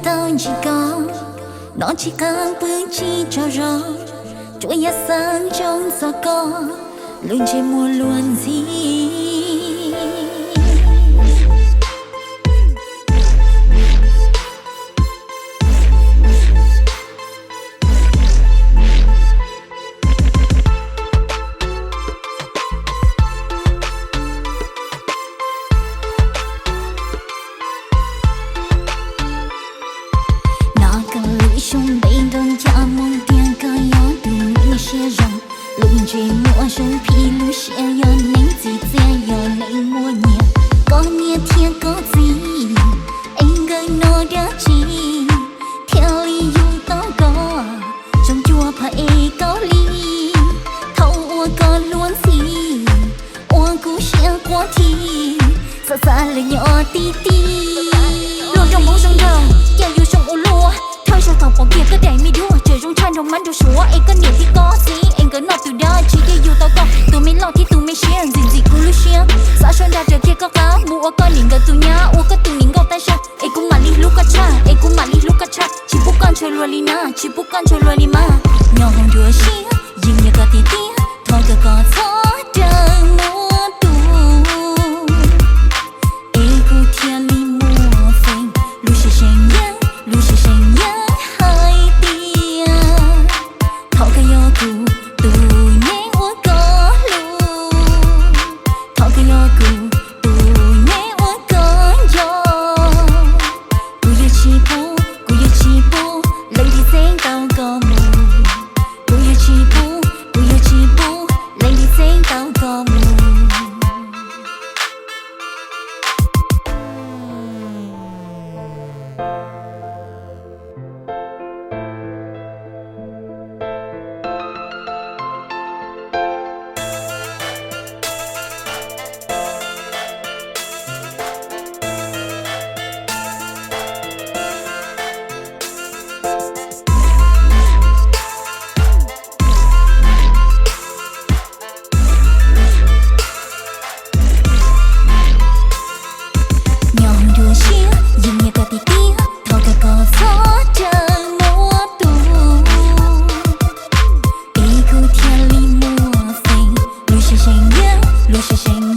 Tau ntsib koj, no tsis qab pw tsis tsaug zog, tsuas yog xav ntsoov txog koj, lub ntsej muag luag ntxhi. Hnov koj lub suab npe nrov ncha moo tias koj yog tus neeg siab zoo, lub ntsej muag zoo phim lub siab yog neeg txim txiaj yog neeg muaj nyiaj, koj niam thiab koj txiv es nkawd noj dab tsi thiaj li yug tau koj, zoo cuag phab ej Kaus Lim. Thaum uas koj luag ntxhi ua kuv siab quaj thi, xav xav lawm nyob tib tib. Luag zoo hmoob zoo nraug cas yus zoo ua luaj, thawj zaug thaum pom kiag koj daim me duab tseem zoo tshaj nraug mab nraug suav, es koj niam thiab koj txiv es nkawd noj tus dab tsi thiaj yug tau koj, tus me loj thiab tus me siab ntxim ntxim kuv lub siab. Xav sau nra raws kiag koj qab mus ua koj niam nkawd tus nyab, ua koj tus niam nkauj tab sis es kuv mam li hlub koj tshaj, es kuv mam li hlub koj tshaj, tsis pub koj ntshaw luag li na, tsis pub koj ntshaw luag li mas. Nyob hauv nruab siab yeej nyiam koj tiag tiag, thov koj koj txhob rawm muab tu, es kuv thiaj li muaj feem. Lub siab seem yeeb, lub siab seem yeeb hais tias thov koj yog kuv tus neeg uas koj hlub, thov koj yog kuv tus neeg uas koj nco. Kuv yuav tsis pub, kuv yuav tsis pub leej twg txeeb tau koj mus, kuv yuav tsis pub, kuv yuav tsis pub leej twg txeeb tau koj mus. Nyob hauv nruab siab yeej nyiam koj tiag tiag, thov koj koj txhob rawm muab tu, es kuv thiaj li muaj feem. Lub siab seem yeeb, lub siab seem